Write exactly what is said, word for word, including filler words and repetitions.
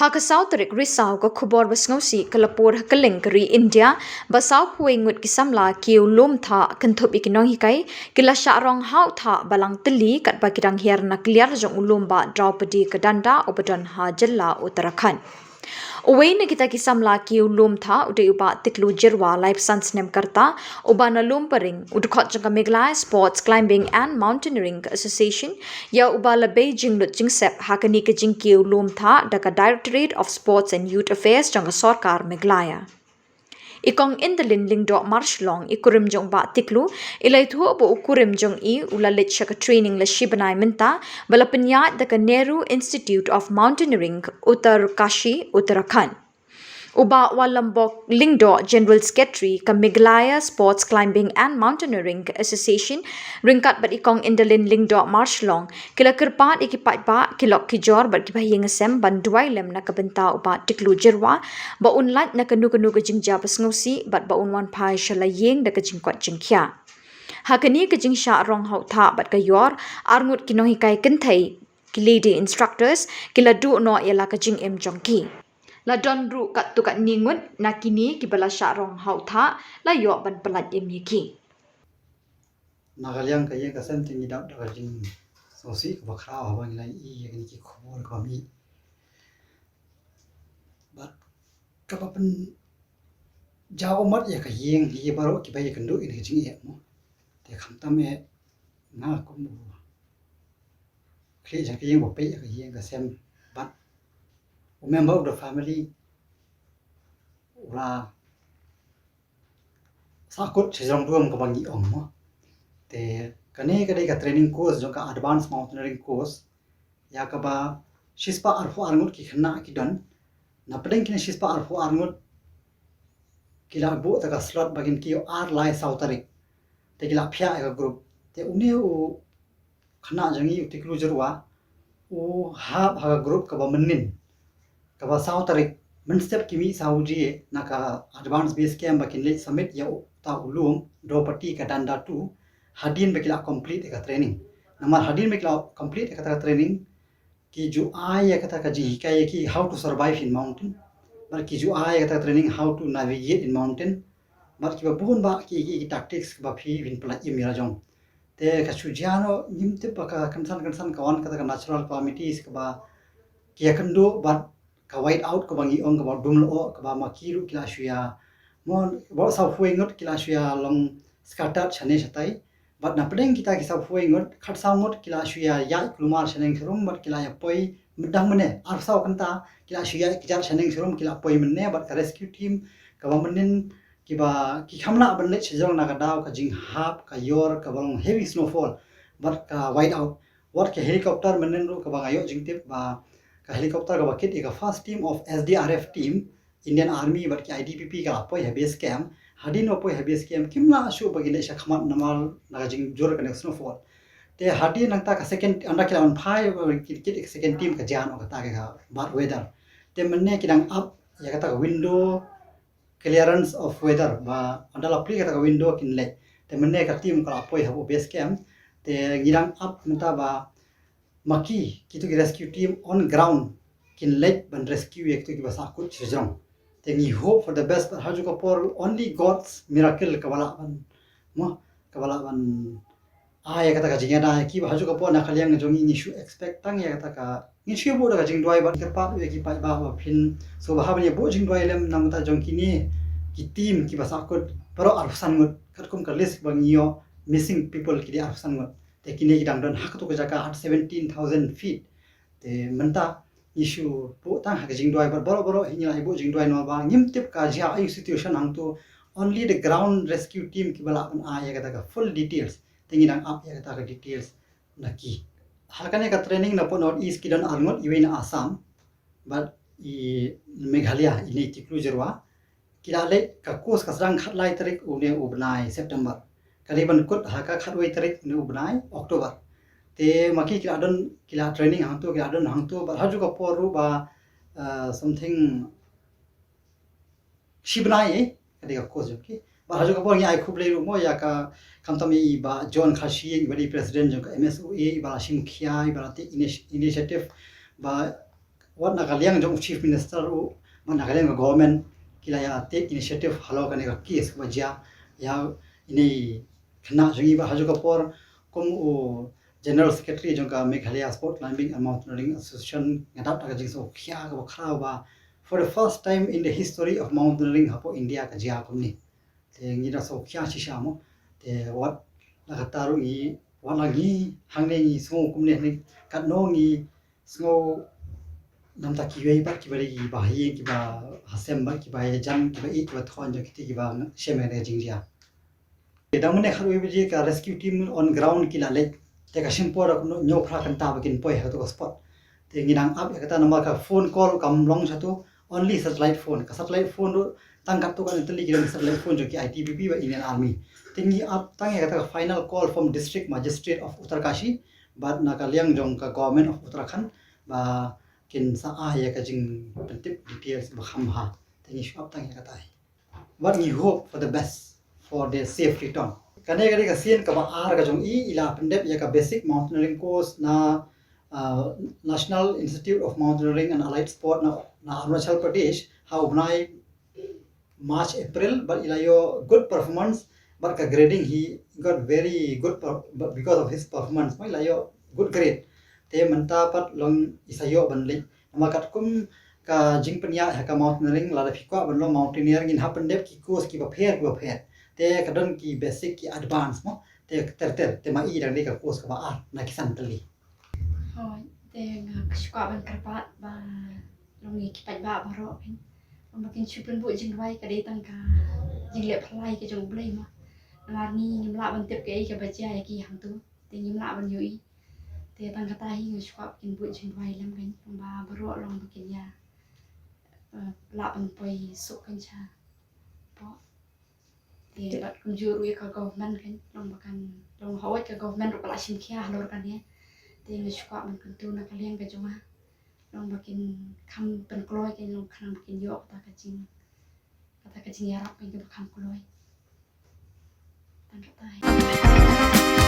Ha ka saw tarik Risaw, ka khubor ba sngewsih ka la pur ha kylleng ka ri India ba sawphew wei ngut ki samla ki u lum thah kynthup ïa ki nonghikai ki la shah rong ha u thah ba lang tylli katba ki dang hiar na kliar jong u lum Bah Draupadi ka Danda uba don ha jylla Uttarakhand. Uwei na kita ki samla ki u lum thah u dei u Bah Tiklu Jyrwa, laiphew san snem ka rta, uba na Lumparing, u dkhot jong ka Meghalaya Sports Climbing and Mountaineering Association, ïa uba la bei jinglut jingsep ha kane ka jingkiew lum thah da ka Directorate of Sports and Youth Affairs jong ka sorkar Meghalaya. I Kong Indalin Lyngdoh Marshillong, i kurim jong Bah Tiklu, i la ïathuh ba u kurim jong i u la leit sha ka training la shi bnai mynta ba la pynïaid da ka Nehru Institute of Mountaineering, Uttarkashi, Uttarakhand. U Bah Walambok Lyngdoh, General Secretary ka Meghalaya Sports Climbing and Mountaineering Association, ryngkat bad i Kong Indalin Lyngdoh Marshillong, ki la kyrpad ïa ki paidbah, ki lok ki jor bad kiba ha ïing ha sem ban duwai lem na ka bynta u Bah Tiklu Jyrwa ba un lait na kano kano ka jingjia ba sngewsih bad ba un wan phai sha la ïing da ka jingkoit jingkhiah. Ha kane ka jingshah rong ha u thah bad ka ïor, arngut ki nonghikai kynthei, ki lady instructors, ki la duh noh ïa la ka jingim jong ki. La don ruh katto katne ngut na kine kiba la shah rong ha u thah la ïoh ban pyllait im ïa ki. Na ka liang ka ïing ka sem te ngi dap da ka jingsngewsih kaba khraw haba ngi la ïohi ïa kine ki khubor kaba mih. Bad kaba pynjaw ummat ïa ka ïing, ïa baroh kiba ïakynduh ïa ka jingeh mo. Te khamtam eh nga kum u khlieh jong ka ïing ba peit ïa ka ïing ka sem bad u member of the family u la sahkut sha jrong duh kum kaba ngi ong mo. Te kane ka dei ka training course jong ka advanced mountaineering course ïa kaba shispah arphew ar ngut ki khynnah ki don. Na pdeng kine shispah arphew ar ngut ki la buh da ka slot ba kin kiew ar lai saw tarik. Te ki la phiah ïa ka group. Te une u khynnah jong ngi u Tiklu Jyrwa u hap ha ka group kaba mynnin, kaba saw tarik, mynstep ki mih saw baje na ka advance base camp ba kin leit submit ïa uta u lum Draupadi ka Danda two hadien ba ki la complete ïa ka training. Namar hadien ba ki la complete ïa kata ka training ki ju ai ïa kata ka jinghikai ïa ki how to survive in mountain, bad ki ju ai ïa kata ka training how to navigate in mountain, bad kiba bun bah ki, ki, ki tactics kiba phi phin pyllait im ïa la jong. Te ka shu jia noh ngim tip ba ka kynsan kynsan ka wan kata ka natural calamities kaba ki ïakynduh bad ka white out kaba ngi ong kaba dum lyoh kaba ma ki ruh ki la shu ïa, mo, ba sawphew wei ngut ki la shu ïa long scattered shane shatai. Bad na pdeng kita ki sawphew wei ngut, khatsaw ngut ki la shu ïa ïaid kulmar shaneng sharum bad ki la ïa poi mynta mynne, arphew saw kynta ki la shu ïaid kjat shaneng sharum ki la poi mynne bad ka rescue team kaba mynnin kiba ki kham lah ban leit sha jrong na ka daw ka jinghap ka ïor kaba long heavy snowfall bad ka white out. Wat ka helicopter mynnin ruh kaba nga ïoh jingtip ba ka helicopter kaba kit ïa ka first team of S D R F team, Indian Army bad ki I T B P ka la poi ha base camp. Hadien ba poi ha base camp kim lah shuh ba kin leit sha khmat namar na ka jingjur kane ka snowfall. Te hadien nangta ka second, ynda ki la wan phai ba ki kit ïa ka second team ka jia noh kata ka bad weather. Te mynne ki dang ap ïa kata ka window clearance of weather ba ynda la plie kata ka window kin leit. Te mynne ka team ka la poi ha u base camp. Te ngi dang ap mynta ba ma ki, kito ki rescue team on ground kin leit ban rescue ïa kito kiba sahkut sha jrong. Te ngi hope for the best, but ha ju ka por only God's miracle kaba lah ban, mo, kaba lah ban ai ïa kata ka jingïada ïa ki. Ba ha ju ka por na ka liang jong ngi ngi shu expect tang ïa kata ka, ngi shu buh da ka jingduwai bad kyrpad ïa ki paidbah ba phin, so ba haba ngi buh jingduwai lem na ka bynta jong kine ki team kiba sahkut baroh arphew san ngut katkum ka list ba ngi ïoh missing people ki dei arphew san ngut. Te kine ki dang don ha kato ka jaka at seventeen thousand feet. Te mynta ngi shu buh tang ha ka jingduwai bad baroh baroh hi ngi la buh jingduwai namar ba ngim tip ka jia aïu situation hangto. Only the ground rescue team kiba lah ban ai ïa kata ka full details. Te ngi dang ap ïa kata ka details na ki. Ha kane ka training na pdeng North East ki don arngut, iwei na Assam bad i Meghalaya, ine i Tiklu Jyrwa. Ki la leit ka course ka sdang khatlai tarik une u bnai September. Ka dei ban kut ha ka khatwei tarik une u bnai October. Te ma ki ki la don, ki la training hangto, ki la don hangto, bad ha ju ka por ruh ba, uh, something shi bnai, eh, ka dei ka course jong ki. Bad ha ju ka por ngi ai khublei ruh mo ïa ka, khamtam ïa i Bah John Kharshiing, iba dei president jong ka M S O A, iba la shim khia, iba la take initi-, initiative ba Wat na ka liang jong u Chief Minister u, wat na ka liang ka government, ki la ïa take initiative halor kane ka case kaba jia ïa ine i khynnah jong ngi. Bad ha ju ka por kum u General Secretary jong ka Meghalaya Sport Climbing and Mountaineering Association, nga dap da ka jingsngewkhia kaba khraw ba for the first time in the history of mountaineering hapoh India ka jia kumne. Te ngi da sngewkhia shisha mo. Te wat la kata ruh ngi, wat la ngi hangne ngi sngew kumne, hangne katno ngi sngew namta kiwei pat kiba dei kiba ha ïing kiba ha sem bad kiba ha jan kiba ïeit kiba thoh jong kiti kiba shem ïa ka jingjia. Te dang mynne khatwei baje ka rescue team on ground ki la leit. Te ka shim por da kumno hynñiew phra kynta ba kin poi ha kato ka spot. Te ngi dang ap ïa kata namar ka phone call kam long shato, only satellite phone. Ka satellite phone ruh tang katto katne tylli ki long satellite phone jong ki I T B P bad Indian Army. Te ngi ap tang ïa kata ka final call from District Magistrate of Uttarkashi bad na ka liang jong ka Government of Uttarakhand ba kin sa ai ïa ka jingpyntip details ba kham bha. Te ngi shu ap tang ïa kata. But we hope for the best for their safe return. Kane ka dei ka sien kaba ar ka jong i, i la pyndep ïa ka basic mountaineering course na, uh, National Institute of Mountaineering and Allied Sport na, na Arunachal Pradesh ha u bnai March, April, bad i la ïoh good performance, bad ka grading, he got very good per-, but because of his performance, bad i la ïoh good grade. Te mynta pat long i sa ïoh ban leit. Namar katkum ka jingpynïaid ha ka mountaineering, lada phi kwah ban long mountaineer ngin hap pyndep ki course kiba pher kiba pher. Te ka don ki basic, ki advance mo. Te ter ter, te ma i dang dei ka course kaba ar na ki san tylli. Hooid, te nga shu kwah ban kyrpad ba long ïa ki paidbah baroh kan, ba kin shu pynbud jingduwai, ka dei tang ka jingleh phylla ka jong U Blei mo. Namar ngi ngim lah ban tip kaei kaba jia ïa ki hangto. Te ngim lah ban ïohi. Te tang kata hi nga shu kwah ba kin bud jingduwai lem kan, ba baroh long ba kin ïa, eh, lah ban poi suk kan shapoh. Te bad kumjuh ruh ïa ka government kan, long ba kan, long hawai ka government ruh ka la shim khia halor kane. Te nga shu kwah ban kyntu na ka liang ka jong nga, long ba kin kham pynkloi kan, long khnang ba kin ïoh kata ka jing, kata ka jingïarap kan kaba kham kloi. Tang kata hi.